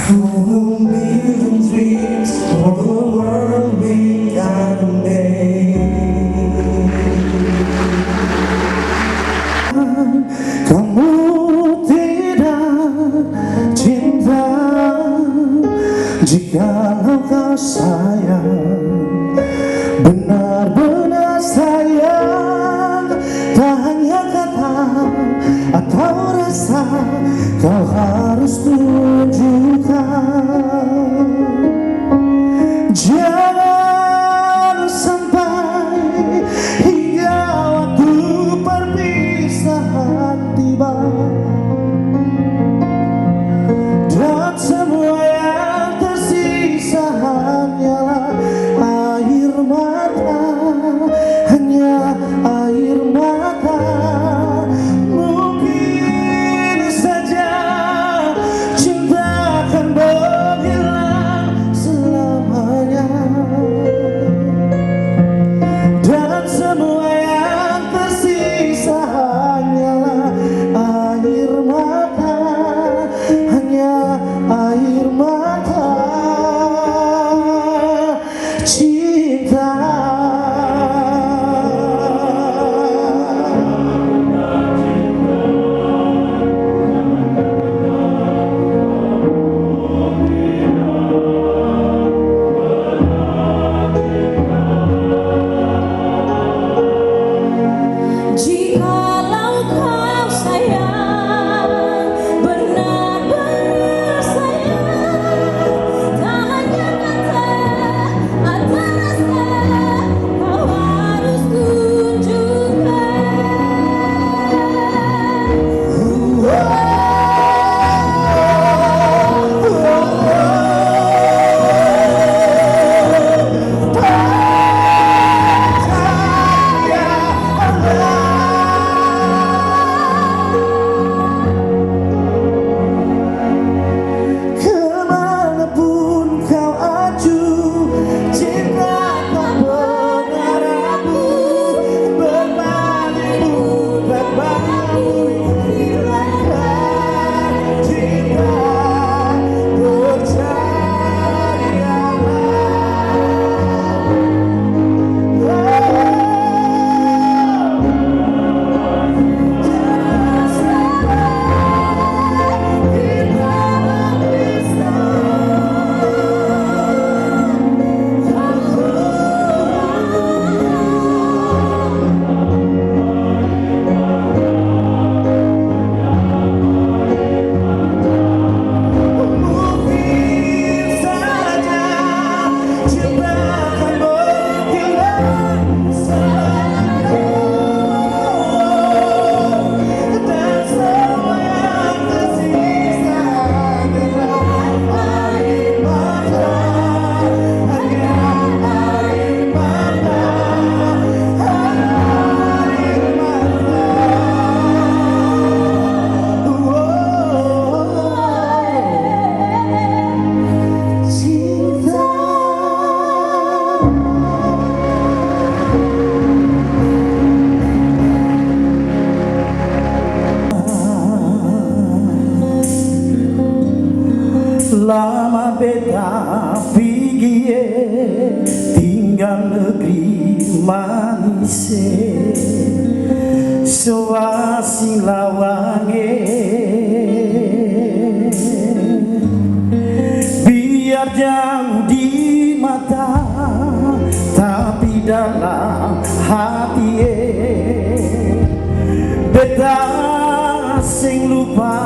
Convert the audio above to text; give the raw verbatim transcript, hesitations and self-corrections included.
Million dreams for the world we can make. Kamu tidak cinta, jikalau kau sayang, benar-benar sayang, tak hanya kata atau rasa, kau harus tunjukkan. Jangan sampai hingga waktu perpisahan tiba, dan semua yang tersisa hanyalah air mata, hanya air mata. Mungkin saja cinta akan menghilang selamanya, dan semua yang tersisa hanyalah air mata, hanya air mata. Cinta. Jikalau kau sayang, benar-benar sayang, tak hanya kata atau rasa, kau harus tunjukkan. Kemanapun kau aju, cinta tak pernah ragu, berpaling bukan mampu hilangkan cinta, percayalah. Lama beta pigi e, tinggal negri manis e, so asing lawang e. Biar jauh di mata, tapi dalam hati e, beta seng lupa